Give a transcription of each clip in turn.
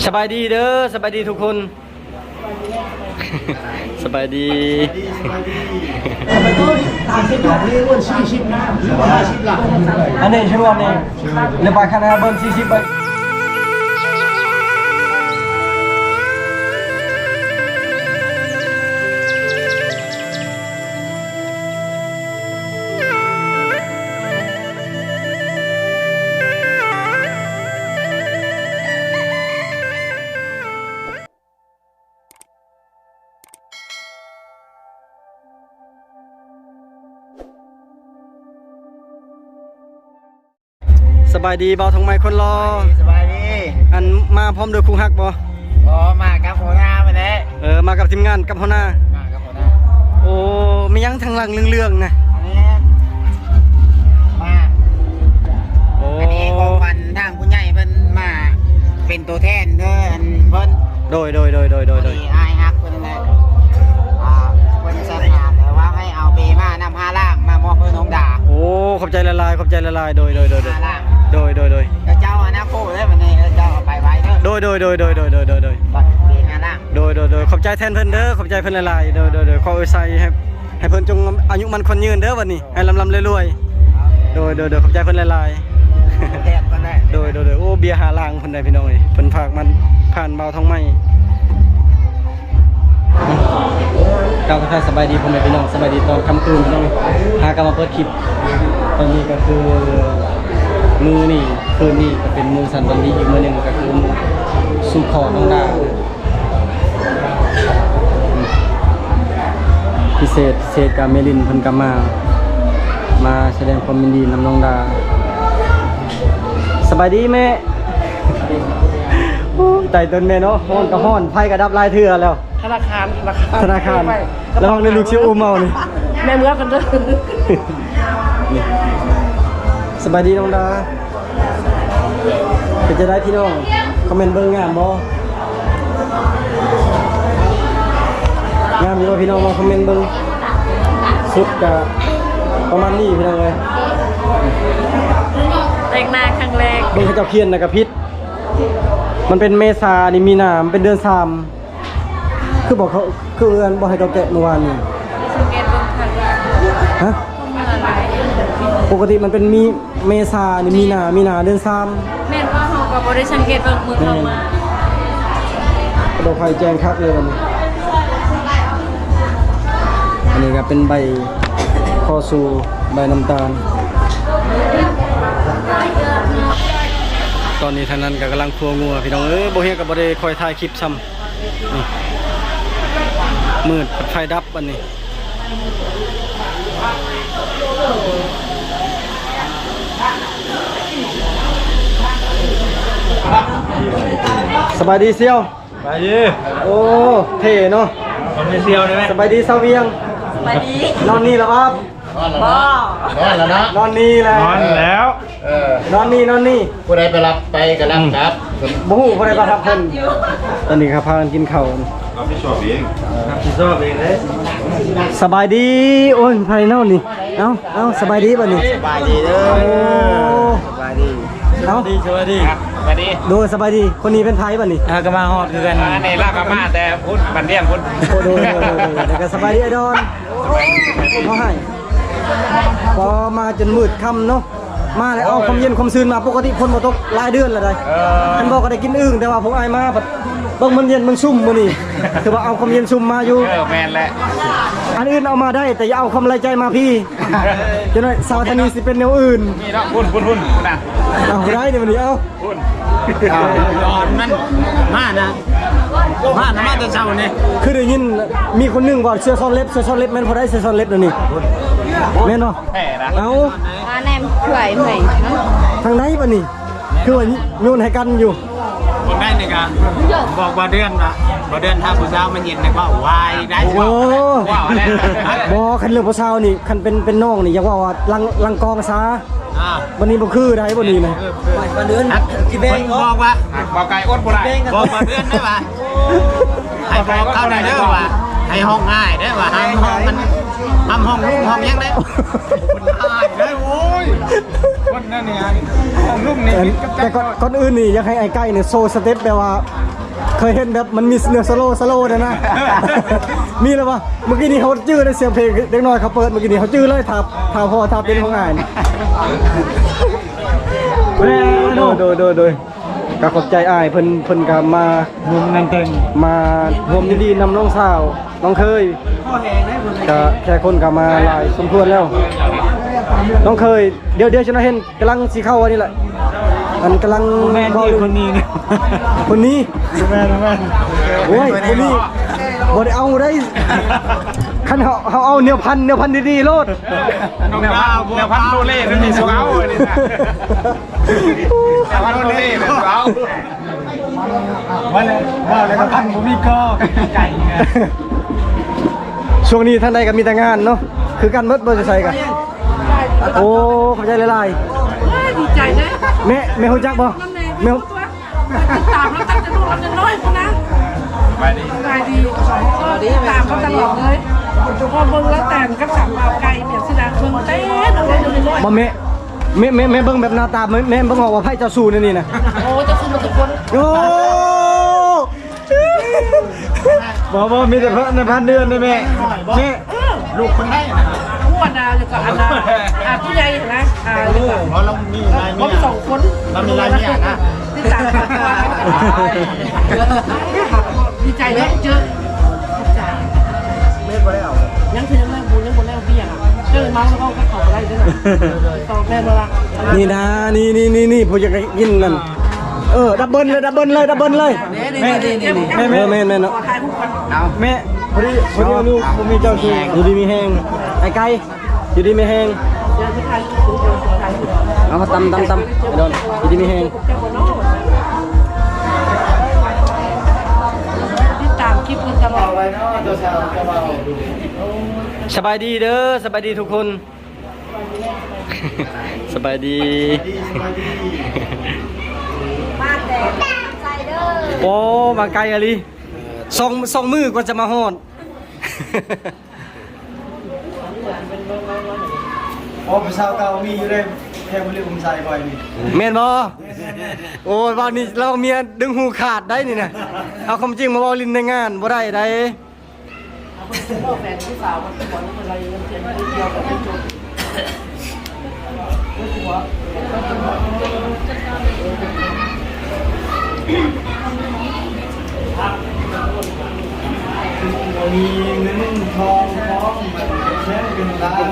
ສະບາຍດີເດີ ສະບາຍດີທຸກຄົນ ສະບາຍດີ. ອັນນີ້ ຊະນວນນີ້ ເລີຍໄປຄະນະເບິ່ງ ສີ່ສິບ ໄປ. ສະບາຍດີ ບ່າວທອງໃໝ່ຄົນຫຼໍ່. ສະບາຍດີ. ອັນ ມາພ້ອມດ້ວຍຄູ່ຮັກບໍ່? ບໍ່ ມາກັບຫົວໜ້າພຸ້ນແຫຼະ. ເອີ ມາກັບທີມງານ ກັບຫົວໜ້າ. ມາກັບຫົວໜ້າ. ໂອ້ ມີຫຍັງທາງຫຼັງເຫຼືອງໆນະ? ອັນນີ້ ມາ ໂອ້ ອັນນີ້ຂອງຂວັນທາງຜູ້ໃຫຍ່ເພິ່ນມາເປັນຕົວແທນເດີ ອັນເພິ່ນ. ໂດຍ ໂດຍ ໂດຍ ໂດຍ ໂດຍ ພໍດີອ້າຍຮັກເພິ່ນນັ້ນແຫຼະ ອ່າ ເພິ່ນສັນຫາແບບວ່າໃຫ້ເອົາເບມານຳຫ້າຫຼັງ ມາມອບໃຫ້ນ້ອງດາ. ໂອ້ ຂອບໃຈຫຼາຍໆ ຂອບໃຈຫຼາຍໆ. ໂດຍ ໂດຍ ໂດຍ ໂດຍ ຫ້າຫຼັງ. ໂດຍ ໂດຍ ໂດຍ ໂດຍ ເຈົ້າເອົານະໂພເດ້ບັດນີ້ ເຈົ້າເອົາໄປໄວ້ເດີ. ໂດຍ ໂດຍ ໂດຍ ໂດຍ ໂດຍ ໂດຍ ໂດຍ. ເອົາໄປຫ້າຫຼັງ. ໂດຍ ໂດຍ ໂດຍ ຂອບໃຈແທນເພິ່ນເດີ ຂອບໃຈເພິ່ນຫຼາຍໆ. ໂດຍ ໂດຍ ໂດຍ ຂໍອວຍໄຊໃຫ້ ໃຫ້ເພິ່ນຈົ່ງອາຍຸໝັ້ນຂວັນຍືນເດີບັດນີ້ ໃຫ້ລ່ຳໆລວຍໆ. ໂດຍ ໂດຍ ໂດຍ ຂອບໃຈເພິ່ນຫຼາຍໆ. ໂດຍ ໂດຍ ໂດຍ. ໂອ້ ເບຍຫ້າຫຼັງເພິ່ນໄດ້ພີ່ນ້ອງເອີຍ ເພິ່ນຝາກມາຜ່ານບ່າວທອງໃໝ່. ກ່າວທັກທາຍສະບາຍດີພໍ່ແມ່ພີ່ນ້ອງ ສະບາຍດີຕອນຄ່ຳຄືນພີ່ນ້ອງ ຫາກັບມາເປີດຄລິບ. ຕອນນີ້ກໍຄືມື້ນີ້ ຄືນນີ້ກໍເປັນມື້ສັນວັນດີອີກມື້ໜຶ່ງ ກໍຄືສູ່ຂໍນ້ອງດາ ພິເສດ ເສດກະແມ່ລິນເພິ່ນກໍມາ ມາສະແດງຄວາມຍິນດີນຳນ້ອງດາ. ສະບາຍດີແມ່. ໂອ້ຍ ຕາຍຕົນແມ່ເນາະ ຮ້ອນກໍຮ້ອນ ໄຟກໍດັບຫຼາຍເທື່ອແລ້ວ. ທະນາຄານ ທະນາຄານ ທະນາຄານ ລະວັງເດີລູກຊິອຸ້ມເອົານີ້ ແມ່ເມືອກັນເດີ. ສະບາຍດີນ້ອງດາ. ເປັນຈັ່ງໃດພີ່ນ້ອງ ຄອມເມັນເບິ່ງງາມບໍ່? ງາມຢູ່ບໍ່ພີ່ນ້ອງ ມາຄອມເມັນເບິ່ງ. ຊຸດກະປະມານນີ້ພີ່ນ້ອງເອີຍ ແຕ່ງໜ້າຄັ້ງແລກ. ເບິ່ງເຂົາເຈົ້າຂຽນນະກະຜິດ ມັນເປັນເມສາ ອັນນີ້ມີນາ ມັນເປັນເດືອນສາມ. ຄືບໍ່ເຂົາ ຄືອັນບໍ່ໃຫ້ເຂົາແກະມື້ວານນີ້ ສັງເກດເບິ່ງຄັກ. ຮະ? ປົກກະຕິມັນເປັນມີ ເມສານີ້ ມີນາ ມີນາເດືອນສາມ. ແມ່ນວ່າເຮົາກໍບໍ່ໄດ້ສັງເກດເບິ່ງມື້ເຂົ້າມາ. ແມ່ນ ບໍ່ຄ່ອຍແຈ້ງຄັກເລີຍບັດນີ້. ອັນນີ້ກໍເປັນໃບຂໍສູ່ ໃບນ້ຳຕານ. ຕອນນີ້ທາງນັ້ນກໍກຳລັງຄົວງົວພີ່ນ້ອງເອີຍ ບໍ່ຮຽງກໍບໍ່ໄດ້ຄ່ອຍຖ່າຍຄລິບຊ້ຳ. ນີ້ ມືດ ໄຟດັບບັດນີ້. ສະບາຍດີສ່ຽວ. ສະບາຍດີ. ໂອ້ ເທ່ເນາະ. ຂອບໃຈສ່ຽວໄດ້ໄໝ? ສະບາຍດີຊາວວຽງ. ສະບາຍດີ. ນອນນີ້ລະບໍ່? ນອນແລ້ວເນາະ. ນອນແລ້ວເນາະ. ນອນນີ້ແຫຼະ. ນອນແລ້ວ. ເອີ ນອນນີ້ ນອນນີ້. ຜູ້ໃດໄປຮັບໄປກໍຮັບກັບ. ອືມ ບໍ່ຮູ້ຜູ້ໃດໄປຮັບເພິ່ນ. ຕອນນີ້ກໍພາກັນກິນເຂົ້າ. ຮັບຜິດຊອບເອງ. ຮັບຜິດຊອບເອງເດ້. ສະບາຍດີ. ໂອ້ຍ ໃຜເນາະນີ້? ເອົ້າ ເອົ້າ ສະບາຍດີບັດນີ້. ສະບາຍດີເດີ. ໂອ້ ສະບາຍດີ. ເອົ້າ ສະບາຍດີ ສະບາຍດີ. ສະບາຍດີ. ໂດຍ ສະບາຍດີ. ຄົນນີ້ເປັນໃຜບັດນີ້? ອ່າ ກໍມາຮອດຄືກັນ. ອັນນີ້ລາວກໍມາແຕ່ພຸ້ນ ບ້ານວຽງພຸ້ນ. ໂອ້ ໂດຍ ໂດຍ ໂດຍ ໂດຍ. ແລ້ວກໍສະບາຍດີອ້າຍດອນ. ໂອ້ຍ ເຂົາໃຫ້ ກໍມາຈົນມືດຄ່ຳເນາະ. ມາແລ້ວເອົາຄວາມເຢັນຄວາມຊື່ນມາ. ປົກກະຕິຝົນບໍ່ຕົກຫຼາຍເດືອນແລ້ວໃດ໋. ເອີ ຄັນບໍ່ກໍໄດ້ກິນອຶ່ງ ແຕ່ວ່າພວກອ້າຍມາບັດເບິ່ງມັນເຢັນມັນຊຸ່ມມື້ນີ້ ຖືວ່າເອົາຄວາມເຢັນຊຸ່ມມາຢູ່. ເອີ ແມ່ນແຫຼະ. ອັນອື່ນເອົາມາໄດ້ ແຕ່ຢ່າເອົາຄວາມລາຍໃຈມາພີ້. ຈັກໜ້ອຍສາວທາງນີ້ຊິເປັນແນວອື່ນ. ນີ້ເນາະ ພຸ້ນ ພຸ້ນ ພຸ້ນນະ. ເອົາ ບໍ່ໄດ້ເດບັດນີ້ ເອົາ. ພຸ້ນ ອ່າ ດອນມັນມານະ ມານະ ມາແຕ່ເຊົ້ານີ້. ຄືໄດ້ຍິນມີຄົນໜຶ່ງວ່າເສື້ອຊອນເລັບ ເສື້ອຊອນເລັບແມ່ນຜູ້ໃດ? ເສື້ອຊອນເລັບນະນີ້ ແມ່ນບໍ່? ແທ້ນະ. ເອົ້າ ມາແນມຊ່ວຍເພິ່ນ. ທາງໃດບັດນີ້? ຄືວ່າໂຍນໃຫ້ກັນຢູ່. ຄົນໃດນີ້ກະບອກບໍ່ເດືອນວ່າ ບໍ່ເດືອນຖ້າຜູ້ສາວມາເຢັນນີ້ເວົ້າວາຍໄດ້. ໂອ້ ເວົ້າແລ້ວ. ບໍ່ ຄັນເລື່ອງຜູ້ສາວນີ້ ຄັນເປັນ ເປັນນ້ອງນີ້ ຢາກເວົ້າວ່າຫຼັງ ຫຼັງກອງຊາ. ອ່າ ບັດນີ້ບໍ່ຄືໃດ໋ ບັດນີ້ນະ. ເອີ ເອີ ບໍ່ເດືອນ ເພິ່ນບອກວ່າ ບໍ່ໄກອົດບໍ່ໄດ້. ບອກບໍ່ເດືອນໄດ້ວ່າ ໃຫ້ບອກເຂົາແດ່ເດີວ່າ ໃຫ້ຮ້ອງໄຫ້ເດີວ່າ ຫ້າມຮ້ອງມັນ ຫ້າມຮ້ອງລຸງຮ້ອງຫຍັງເດ້. ເພິ່ນອາຍເດ້. ໂອ້ຍ ນັ້ນນີ້ ຂອງລຸງນີ້ ເອີ ແຕ່ກ່ອນ ກ່ອນອື່ນນີ້ ຢາກໃຫ້ອ້າຍໄກ່ນີ້ໂຊສະເຕັບ ແບບວ່າ ເຄີຍເຫັນແບບມັນມີແນວສະໂລ ສະໂລແດ່ນະ ມີແລ້ວບໍ່? ເມື່ອກີ້ນີ້ເຮົາຈື່ໄດ້ສຽງເພງເດັກນ້ອຍເຂົາເປີດ ເມື່ອກີ້ນີ້ເຮົາຈື່ເລີຍ ຖ້າ ຖ້າພໍຖ້າເປັນຂອງອ້າຍນີ້ ໂດຍ ໂດຍ ໂດຍ ໂດຍ. ກໍຂອບໃຈອ້າຍເພິ່ນ ເພິ່ນກໍມາຮ່ວມງານແຕ່ງ ມາຮ່ວມຍິນດີນຳນ້ອງສາວ ນ້ອງເຄີຍ ກໍແຂກຄົນກໍມາຫຼາຍສົມຄວນແລ້ວ ນ້ອງເຄີຍ. ດຽວ ດຽວຈະເຫັນກຳລັງຊິເຂົ້າອັນນີ້ແຫຼະ ອັນກຳລັງ ບໍ່ແມ່ນ ເວົ້າເລື່ອງ ຄົນນີ້ນີ້ ຄົນນີ້ ບໍ່ແມ່ນ ບໍ່ແມ່ນ ໂອ້ຍ ຄົນນີ້ບໍ່ໄດ້ເອົາໄດ້ ຄັນເຮົາ ເຮົາເອົາແນວພັນ ແນວພັນດີໆໂລດ ນ້ອງດາວ ແນວພັນໂລເລນີ້ຊິເອົາອັນນີ້ນະ ແນວພັນໂລເລນີ້ຊິເອົາ ວ່າແລ້ວ ວ່າແລ້ວກໍພັນບໍ່ມີກໍ ໄກ່ ຊ່ວງນີ້ທາງໃດກໍມີແຕ່ງານເນາະ ຄືກັນເບິດ ບໍ່ຢູ່ໃສກໍ ໂອ້ ຂອບໃຈຫຼາຍໆ ເອີຍ ດີໃຈເດ້ ແມ່ ແມ່ຮູ້ຈັກບໍ່? ແມ່ ຕິດຕາມເຮົາຕັ້ງແຕ່ລູກເຮົາຍັງນ້ອຍພຸ້ນນະ ສະບາຍດີ ສະບາຍດີ ຕິດຕາມເຮົາຕະຫຼອດເລີຍ ພໍເບິ່ງລາວແຕ່ງກັບສາວບ່າວໄກ່ ແບບຊິນະ ເບິ່ງແຕ່ນ້ອຍໆ ບໍ່ແມ່ ແມ່ ແມ່ ແມ່ເບິ່ງແບບໜ້າຕາ ແມ່ ແມ່ເບິ່ງອອກວ່າໃຜເຈົ້າຊູ້ໃນນີ້ນະ ໂອ້ ເຈົ້າຊູ້ໝົດທຸກຄົນ ໂອ້ ບໍ່ ບໍ່ ມີແຕ່ພະ ໃນພັນເດືອນນີ້ແມ່ ແມ່ ລູກຄົນໃດນະ ຜູ້ອັນນາ ແລ້ວກໍອັນນາ ອ່າ ຜູ້ໃຫຍ່ນະ ອ່າ ແລ້ວກໍ ອໍ ລາວມີຫຼາຍເມຍ ບໍ່ ສອງຄົນ ລາວມີຫຼາຍເມຍນະ ຕິດຕາມ ດີໃຈແລ້ວເຈີ ເມດບໍ່ໄດ້ເອົາ ຍັງຄືຍັງແລ້ວ ບໍ່ ຍັງບໍ່ແລ້ວເບຍ ເຈີເມົາແລ້ວເວົ້າກັບເຂົາບໍ່ໄດ້ເດີ ຕອບແມ່ນບໍ່ລະ ນີ້ນະ ນີ້ ນີ້ ນີ້ ນີ້ ຜູ້ຢາກໄດ້ຍິນນັ້ນ ເອີ ດັບເບິນເລີຍ ດັບເບິນເລີຍ ດັບເບິນເລີຍ ນີ້ ນີ້ ນີ້ ນີ້ ແມ່ ເອີ ແມ່ນ ແມ່ນເນາະ ຂໍຖ່າຍຮູບກ່ອນ ເອົາ ແມ່ ພໍດີ ພໍດີລູກບໍ່ມີເຈົ້າຊື່ ຢູ່ດີມີແຮງ ອ້າຍໄກ່ ຢູ່ດີມີແຮງ ເອົາ ຕຳ ຕຳ ຕຳ ດອນ ຢູ່ດີມີແຮງ ຕິດຕາມຄລິບເພິ່ນຕະຫຼອດ ສະບາຍດີເດີ ສະບາຍດີທຸກຄົນ ສະບາຍດີ ມາແຕ່ໄກເດີ ໂອ້ ມາໄກອີ່ຫຼີ ສອງ ສອງມື້ກວ່າຈະມາຮອດ ໂອ້ ຜູ້ສາວເກົ່າມີຢູ່ເດ້ ແພງບໍ່ລິອຸມໃສ່ຂ້ອຍນີ້ ແມ່ນບໍ່? ໂອ້ຍ ເວົ້ານີ້ລະວັງເມຍດຶງຫູຂາດໄດ໋ນີ້ນະ ເອົາຄວາມຈິງມາເວົ້າຫຼິ້ນໃນງານບໍ່ໄດ້ໄດ໋. ເອົາເພິ່ນຊິບອກແຟນຜູ້ສາວ ເພິ່ນຊິບອກເພິ່ນວ່າຢູ່ເຮືອນເພິ່ນຜູ້ດຽວກັບເພິ່ນຈົບ ເພິ່ນຊິບອກ ບໍ່ມີເງິນທອງ ຂອງມັນແພງເປັນລ້ານ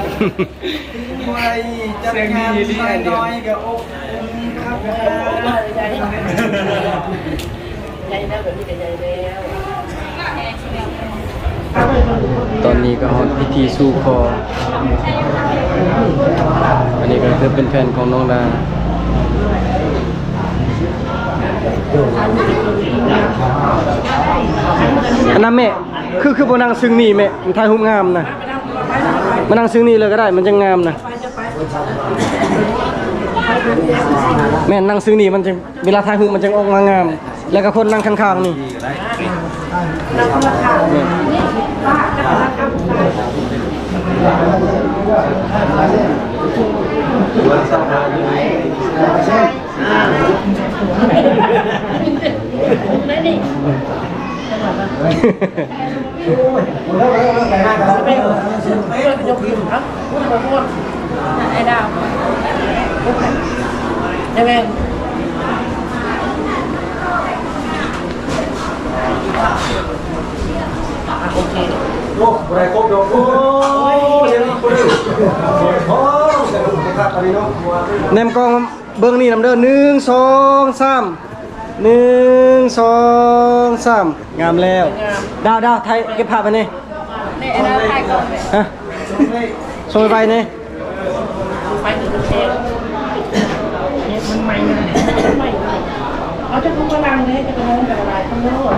ບໍ່ໄດ້ຈັດງານນ້ອຍໆ ກໍອົບອຸ່ນຄັກ ໃຫຍ່ແລ້ວ ແບບນີ້ກໍໃຫຍ່ແລ້ວ ຕອນນີ້ກໍຮອດພິທີສູ່ຂໍ ອັນນີ້ກໍຄືເປັນແຟນຂອງນ້ອງດາ ອັນນັ້ນແມ່ ຄື ຄືບໍ່ນັ່ງຊຶ້ງນີ້ແມ່ ມັນຖ່າຍຮູບງາມນະ ມານັ່ງຊຶ້ງນີ້ເລີຍກໍໄດ້ ມັນຈັ່ງງາມນະ ແມ່ນ ນັ່ງຊຶ້ງນີ້ມັນຈັ່ງ ເວລາຖ່າຍຮູບມັນຈັ່ງອອກມາງາມ ແລ້ວກໍຄົນນັ່ງຂ້າງໆນີ້ ໄອ້ດາວ ໄດ້ແມ່ນ ອ່ະ ໂອເຄ ໂອ້ ບໍ່ໄດ້ຄົບດອກ ໂອ້ຍ ເຫັນບໍ່ ໂອ້ ແນມກ້ອງ ເບິ່ງນີ້ນຳເດີ ໜຶ່ງ ສອງ ສາມ ໜຶ່ງ ສອງ ສາມ ງາມແລ້ວ ງາມ ດາວ ດາວ ຖ່າຍ ເກັບພາບໄວ້ແດ່ ແມ່ ດາວ ຖ່າຍກ່ອນ ຮະ ສົ່ງໄປໄວແດ່ ໄປເຖິງແທ້ ເນັດມັນໃໝ່ ເນັດມັນໃໝ່ ເອົາ ເຈົ້າຄືບໍ່ນັ່ງເດ້ ເຈົ້າກໍນອນກັນຫຼາຍຄົນໂລດ.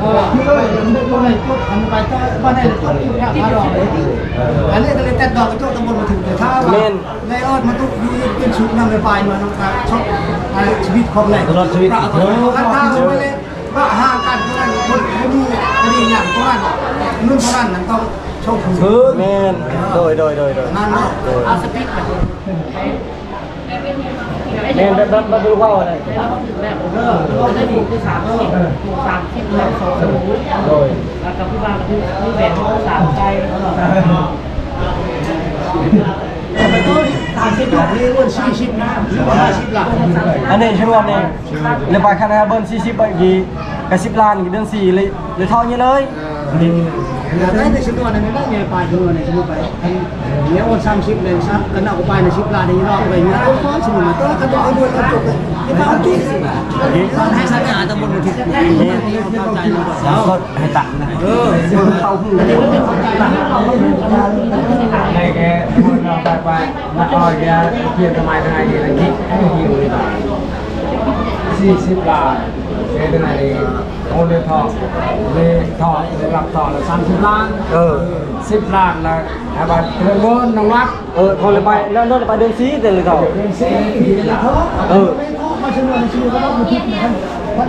ເອີ ເອີ ອັນນີ້ກໍເລີຍຕັດດອກກະໂຈະຕຳບົນມາເຖິງ ແຕ່ຖ້າວ່າ ແມ່ນ ໄດ້ອອດມາຕຸກຢູ່ເປັນສຸກນຳໄປປາຍມານຳການຊອກ ອາ ຊີວິດຂອງແຫຼະ ຕະຫຼອດຊີວິດ ເອີ ຄັນຖ້າເຮົາໄປເລີຍ ປະຫາກັນຕົງນັ້ນ ບໍ່ ບໍ່ມີຄະດີຫຍັງຕົງນັ້ນ ເງິນເທົ່ານັ້ນ ນັ້ນຕ້ອງສົ່ງຄືນ ແມ່ນ ໂດຍ ໂດຍ ໂດຍ ໂດຍ ນັ້ນເນາະ ໂດຍ ອາສະປິດ ແມ່ນ ແບບ ແບບ ແບບເວົ້ານັ້ນ ແບບ ເອີ ເວົ້າໄດ້ດີຄື ສາມສິບ ສາມສິບ ແລ້ວ ສອງ ໂດຍ ແລ້ວກໍຜູ້ວ່າຄື ຄືແບບ ສາມໃຈ ສາມສິບ ນີ້ ເງິນ ສີ່ສິບ ນະ ຫຼືວ່າ ຫ້າສິບ ລະ ອັນນີ້ ຊະນວນນີ້ ແລ້ວໄປຄັນວ່າເບິ່ງສີ່ສິບ ບາງທີກໍສິບລ້ານ ເດືອນສີ່ເລີຍ ເລີຍເທົ່ານີ້ເລີຍ ເອີ ຢາກໄດ້ແຕ່ຊະນວນນັ້ນ ໄດ້ໃຫຍ່ປາຍຊະນວນນີ້ ສົມມຸດໄປ ອັນນີ້ໂອນສາມສິບເລີຍ ຊະ ຄັນເອົາໄປໃນສິບລ້ານນີ້ ລອກໄປເງິນໂອນສະໜູນມາ ແຕ່ຄັນເອົາດ້ວຍກໍຈົບເລີຍ ທີ່ເອົາກິນ ໃຫ້ສັນຍາຕຳບົນ ໃຫ້ຕັດນະ ເອີ ເຕົ້າຫູ ໄດ້ແຄ່ ໄປ ມາເອົາຢາ ປ່ຽນສະໄໝທາງໄອດີລະກິ ສີ່ສິບລ້ານ ເຮັດຈັ່ງໃດດີ ໂອເລທອກ ເລທອກ ເລລັບທອກລະສາມສິບລ້ານ ເອີ ສິບລ້ານລະ ໃຫ້ວ່າເດືອນເດີນນ້ອງລັກ ເອີ ເຂົາເລີຍໄປ ແລ້ວເດີນໄປເດືອນສີ່ເດີ ເດືອນສີ່ ເດືອນສີ່ ເອີ.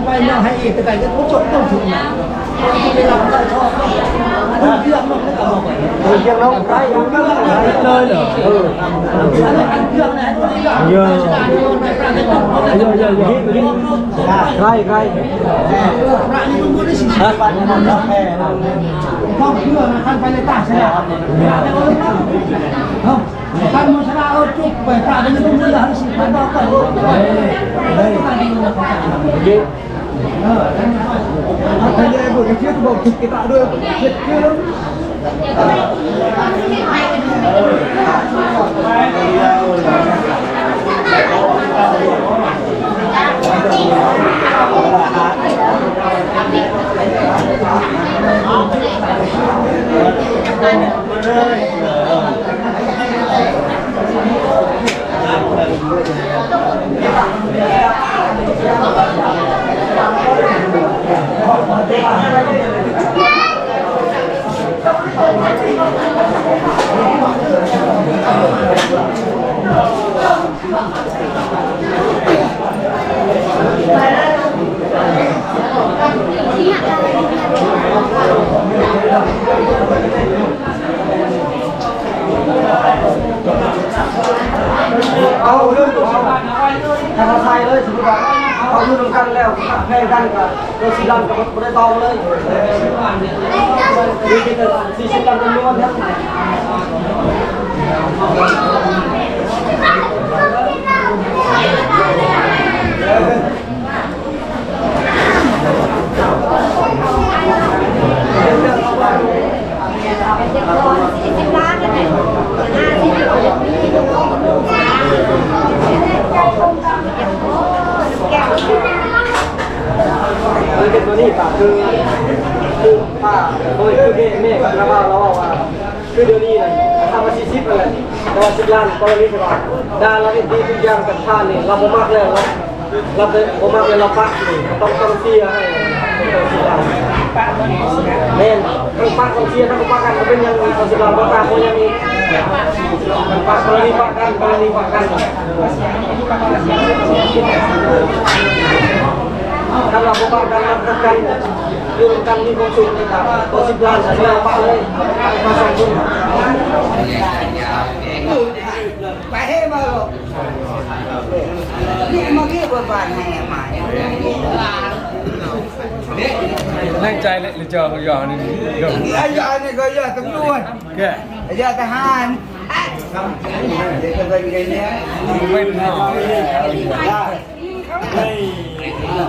ໄປເມືອງໄຫອີກ ແຕ່ໄກກໍຈົບລົງທຸກນະ ເລື່ອງນ້ອງໄປເລີຍເນາະ ເອີ ເອີ ເອີ ໄກ ໄກ ຮະ ທ່ານມາຊະລາ ເອີ ຈຸກໄປ ພະໄດ້ຍິນຕົງເຮືອ ເອີ ເອີ ເອີ ເອີ ເອີ ເອີ ເອີ ເອົາເລີຍ ເອົາ ໃຫ້ເຮົາໃສ່ເລີຍ ສົມມຸດວ່າເຮົາຢູ່ນຳກັນແລ້ວ ຮັກແພງກັນກໍ ເກົ້າສິບລ້ານກໍບໍ່ໄດ້ຕໍ່ເລີຍ ມີແຕ່ສີ່ສິບລ້ານຈຳນວນ. ເອີ ເປັນໂຕນີ້ກໍຄື ຄື ຖ້າ ໂດຍ ຄືແມ່ ແມ່ກັບລາວເວົ້າ ລາວເວົ້າວ່າ ຄືດຽວນີ້ນະ ຖ້າວ່າສີ່ສິບຫັ້ນແຫຼະ ແຕ່ວ່າສິບລ້ານກໍລະນີທີ່ວ່າ ດາລາວເຮັດດີທຸກຢ່າງກັບທ່ານນີ້ ລາວບໍ່ມັກແລ້ວ ລາວ ລາວບໍ່ມັກແລ້ວ ລາວປະນີ້ ຕ້ອງ ຕ້ອງເສຍໃຫ້ ຕ້ອງເສຍ ແມ່ນ ທັງປະຕ້ອງເສຍ ທັງປະກັນ ບໍ່ເປັນຫຍັງ ເອົາສິບລ້ານ ບໍ່ຕາມ ບໍ່ຫຍັງອີກ ປະ ກໍລະນີປະກັນ ກໍລະນີປະກັນ ຖ້າວ່າບໍ່ປະກັນ ມັນປະກັນ ຢູ່ນຳກັນມີຄວາມສຸກນີ້ກໍບໍ່ສິບລ້ານ ແລ້ວປະເລີຍ ປະສອງຄົນ ໄປໃຫ້ມາໂລດ ນີ້ມາເກັບໄວ້ບ້ານໃຫ້ມາ ໃນໃຈເລີຍ ເຈົ້າກໍຢອກນີ້ ອາຍຸອັນນີ້ກໍຢາກຕຳຫຼວດ ແກ ຢາກທະຫານ ເປັນເນາະ.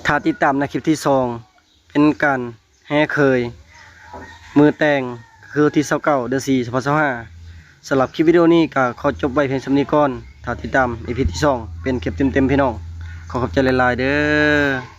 ຖ້າຕິດຕາມໃນຄລິບທີສອງ ເປັນການແຫ່ເຂີຍມື້ແຕ່ງ ຄືວັນທີຊາວເກົ້າ ເດືອນສີ່ ສອງພັນຊາວຫ້າ. ສຳລັບຄລິບວິດີໂອນີ້ກໍຂໍຈົບໄວ້ພຽງສ່ຳນີ້ກ່ອນ. ຖ້າຕິດຕາມອີພີທີສອງ ເປັນຄລິບເຕັມໆ ພີ່ນ້ອງ. ຂໍຂອບໃຈຫຼາຍໆ ເດີ.